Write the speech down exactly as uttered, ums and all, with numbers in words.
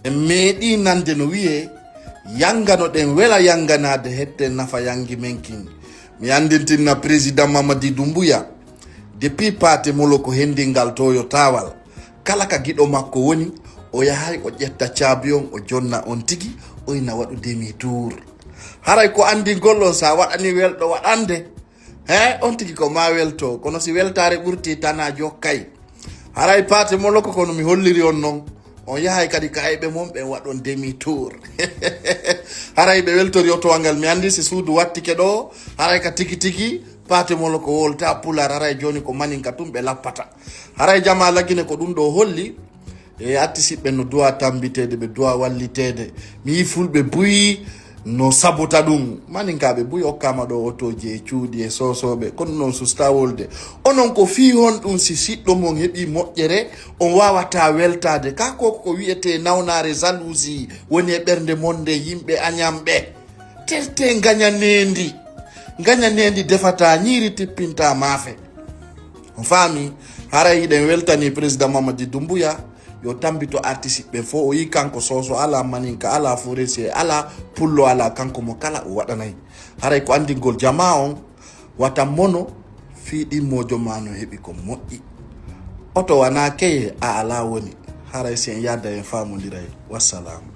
En meeɗi nande no wiyee, yangano ɗen wela yanganaade hette nafa yangi men kin. Mi andintinna président Mamadi Doumbouya, depuis Paate Moloko hendingal to yo taawal, kala ka giɗo makko woni, o yahay o ƴetta caabi on, o jonna on tigi, o ina waɗu demi tour. Haray ko andingol on, sa waɗani welɗo waɗande, he, on tigi ko ma welto, kono si weltaare ɓurti tana jokkay. Haray Paate Moloko, kono mi holliri on non, on yahay kadi ka ayɓe mon ɓen waɗon demi tour. Haray ɓe weltori otowal ngal, mi andi si suudu wattike ɗo, haray ka tigi tigi Paate Moloko wolta pular, haray joni ko maninka tun ɓe lappata. Haray jama Lagine ko ɗum ɗo holli, e artiste ɓe no duwa tambiteede, ɓe duwa walliteede. Mi yi fulɓe buy no sabota ɗum. Maninkaaɓe buy okkama ɗo otoji e cuuɗi e soosooɓe, kono non susta wolde. Onon ko fii honɗum si siɗɗo mon heɓi moƴƴere, on wawata weltaade? Ka ko ko wi'ete nawnaare, jalousie, woni e ɓernde mon nde, yimɓe añamɓe. Terte ngaña neendi. Ngaña neendi defata ñiiri, tippinta maafe. On faami? Haray hiɗen weltani président Mamadi Doumbouya, yo tambito artiste ɓe fo. O yi kanko soso ala, maninka ala, forestier ala, pullo ala, kanko mo kala o waɗanay. Haray ko andingol jama on, wata mono fii ɗimmojo ma no heɓi ko moƴƴi. Oto wana keye a ala woni. Haray si en yadda en faamondiray. Wassalam.